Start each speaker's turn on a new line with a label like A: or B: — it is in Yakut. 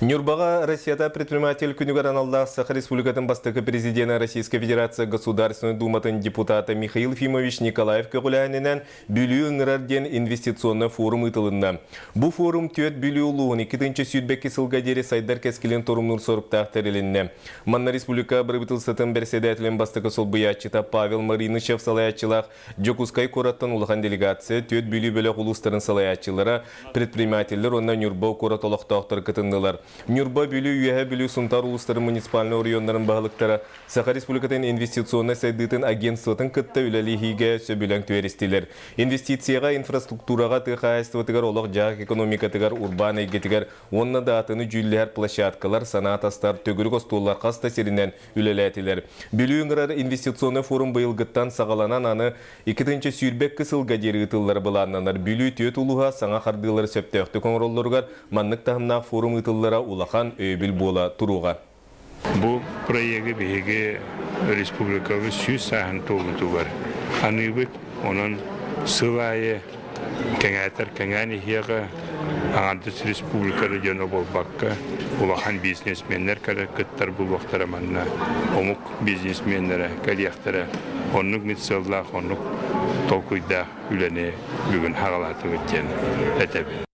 A: Ньурбаҕа Россията предприниматель күнүгэр аналлаах Саха Республикатын бастакы президенэ Российскай Федерация Государственной Думатын депутата Михаил Ефимович Николаев көҕүлээһининэн Бүлүү ыҥырар диэн инвестиционнай форум ыытылынна. Бу форум түөрт Бүлүү улууһун 2022 сылга диэри сайдар кэскилин торумнуур соруктаах тэрилиннэ. Манна республика бырабыыталыстыбатын бэрэссэдээтэлин бастакы солбуйааччыта Павел Маринычев салайааччылаах Дьокуускай куораттан улахан делегация, түөрт Бүлүү бөлөх улуустарын салайааччылара, предпринимателлэр уонна Ньурба куорат олохтоохторо кытыннылар. Ньурба, Бүлүү, Үөһээ Бүлүү, Сунтаар улуустарын муниципальнай оройуоннарын баһылыктара Саха Республикатын инвестиционнай сайдыытын агентствотын кытта үлэлэһиигэ сөбүлэҥ түһэристилэр. Инвестицияҕа, инфраструктураҕа, тыа хаһаайыстыбатыгар, олох-дьаһах экономикатыгар, урбаан эйгэтигэр уонна да атыны дьүүллэһэр площадкалар, санаа тастар, төгүрүк остуоллар хас да сиринэн үлэлээтилэр. Бүлүү ыҥырар инвестиционнай форум быйылгыттан саҕаланан аны 2022 сылга диэри ыытыллара былааннанар. Бүлүү түөрт улууһа саҥа хардыылары сөптөөхтүк оҥороллоругар маннык таһымнаах форум ыытыллара улахан өйөбүл буола туруоҕа.
B: Бу проегы биһиги республикабыт 100 сааһын туолуутугар аныыбыт. Онон сыл аайы кэҥээтэр кэҥээн иһиэҕэ, аҥардас республика эрэ дьоно буолбакка, улахан бизнесменнэр кэлэ кыттар буолуохтара манна, омук бизнесменнэрэ кэлиэхтэрэ. Оннук мин сыаллаах, оннук толкуйдаах үлэни бүгүн саҕалаатыбыт диэн этэбин.